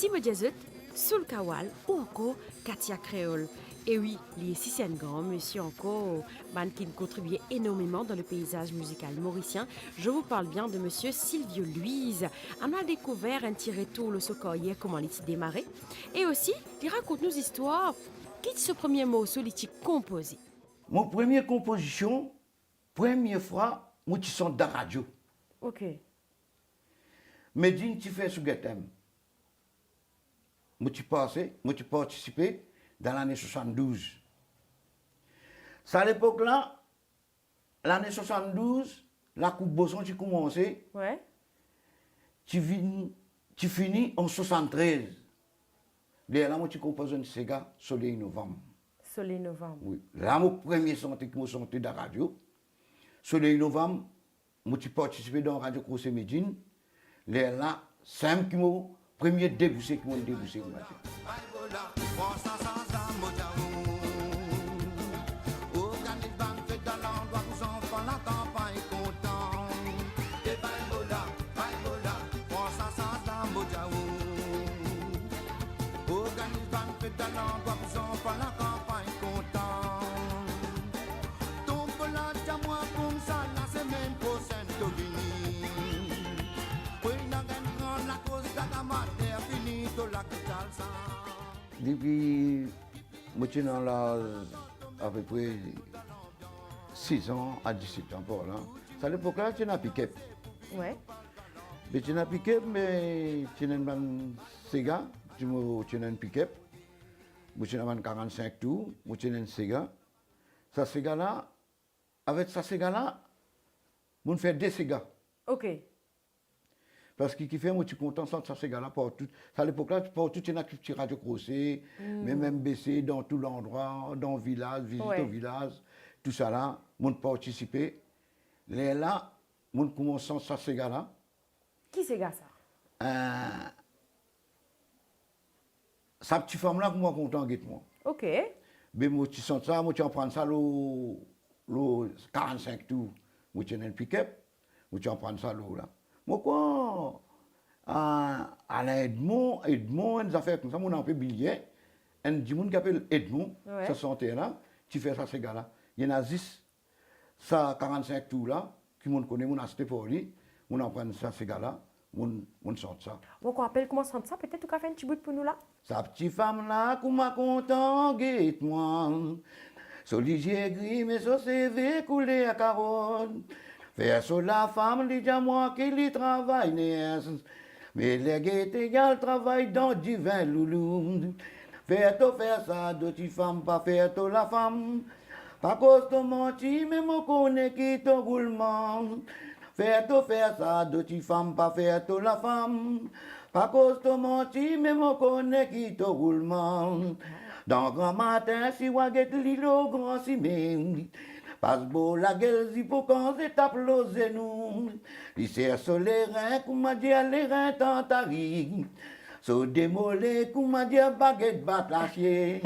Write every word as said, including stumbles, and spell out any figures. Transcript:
Si mo dir zot, Soul Kawal ou ankor Katia Kreol. E wi, li osi se enn gran misie ankor, bann ki'nn kontribie enormeman dan le peizaz mizikal morisien. Je vous parle bien de monsieur Silvio Luiz. Ann al dekouver enn ti retour lor so karyer, kouma li ti demare. E osi, li rakont nou zistwar ki so premie morso li ti konpoze. Mo premie konpozision, premie fwa mo ti sant dan radio. Ok. Medjinn ti fer so getem. Mo ti pase, mo ti partisipe dan lane swasanndouz. Sa lepok la, lane swasanndouz, lakoup boson ti koumanse, Ouais. ti vinn, ti fini an swasann-trez. Lerla mo ti konpoz enn sega, Soley Novanm. Soley Novanm. Wi, la mo premie sante ki mo sante dan radio. Soley Novanm, mo ti partisipe dan Radio Crocé Medjinn. Lerla, sa mem ki mo premie debouse, ki mo debouse, mo va dir. Depi mo ti ena laz apepre siz an a diset an par la. Sa lepok la, ti ena pikep. Ouais. Me ti ena pikep, me ti ena enn bann sega, ti mo, ti ena enn pikep. Mo ti ena bann karannsink tour, mo ti ena enn sega. Sa sega la, avek sa sega la, mo'nn fer de sega. Ok. Parski kifer mo ti kontan sant sa sega la partou. Sa lepok la, partou ti ena ti Radio Crocé, Hmm. mem M B C, dan tou landrwa, dan vilaz, vizit Ouais. o vilaz, tousala, mo'nn partisipe. Lerla, mo'nn koumans sant sa sega la. Ki sega sa? Eh, sa ti fam la kouma kontan get mwa. Ok. Be mo ti sant sa, mo ti aprann sa lor, lor karannsink tour. Mo ti ena enn pikep, mo ti aprann sa lor la. Mo krwar, ah, Alain Edmond, Edmond, enn zafer koumsa, mo'nn apel Bilien, enn dimoun ki apel Edmond, Ouais. sa santer la, ti fer sa sega la. Li ena zis sa karannsink tour la, ki mo'nn kone, mo'nn aste par li, mo'nn aprann sa sega la, mo'nn, mo'nn sant sa. Bon, kan apel kouma sant sa, petet ou kav fer enn ti bout pou nou la? Sa ti fam la kouma kontan get mwa. So lizie gri, me so seve kouler karot. Fer so lafam, li dir mwa ki li travay ners. Me ler gete, li al travay dan divin loulou. Fer to fer sa, doti fam, pa fer to lafam. Pa koz to manti, me mo kone ki to roulman. Fer to fer sa, doti fam, pa fer to lafam. Pa koz to manti, me mo kone ki to roulman. Dan gramatin, si wa get li lor gran sime, pas bor lagel, zipo kanze, tap lor zenou. Li ser so lerin, kouma dir lerin tantari. So de mole, kouma dir baget bat lasie.